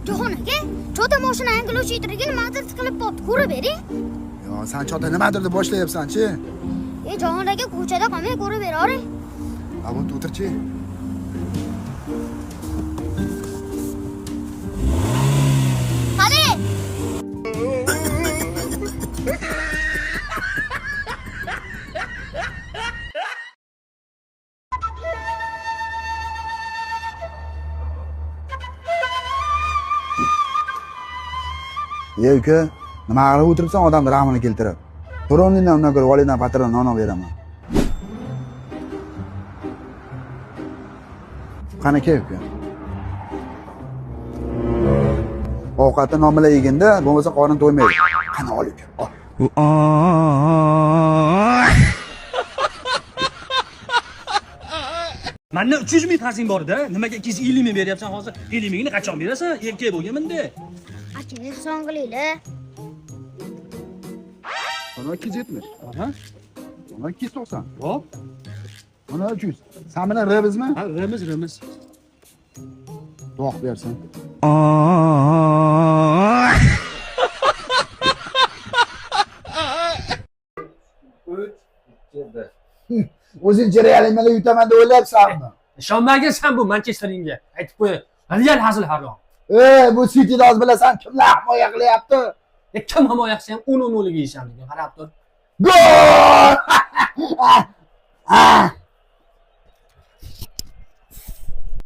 Jahon aka, chota mashina anglovchi nimadir tiqilib qolibdi, ko'rib bering. Yo, san chota nimadir deb boshlayapsan-chi? E, Jahon aka, ko'chada qolmay ko'rib beravering. Ha, bo'pti, o'tirchi. Qani? Ye uka, nima qilib o'tiribsan odamni rahmini keltirib? Tur o'rningdan, undan ko'ra volidam patron non olib beraman. Qani kel uka. Ovqatni non bilan yeginda, bo'lmasa qorin to'ymaydi. Qani ol uka, ol. Manda 300 ming qarzing bor edi. Nimaga 250 ming beryapsan hozir? 50 mingni qachon berasan? Erkak bo'lgin bunda. Aka, ehson qilinglar. Mana 270. Aha. Mana 290. Hop. Mana 300. Sen bilan R bizmi? Ha, rimiz, rimiz. Duo qilib bersin. O'zing Realni mana yutaman deb o'ylayapsanmi? Ishonmagin sen bu Manchesteringga. Aytib qo'y. Real hazil harom. Ey, bu City'ni hozir bilasan kimlar himoya qilyapti? E, kim himoya qilsa ham 10-10 yeysan degan. Qarab tur. Gol! Ah!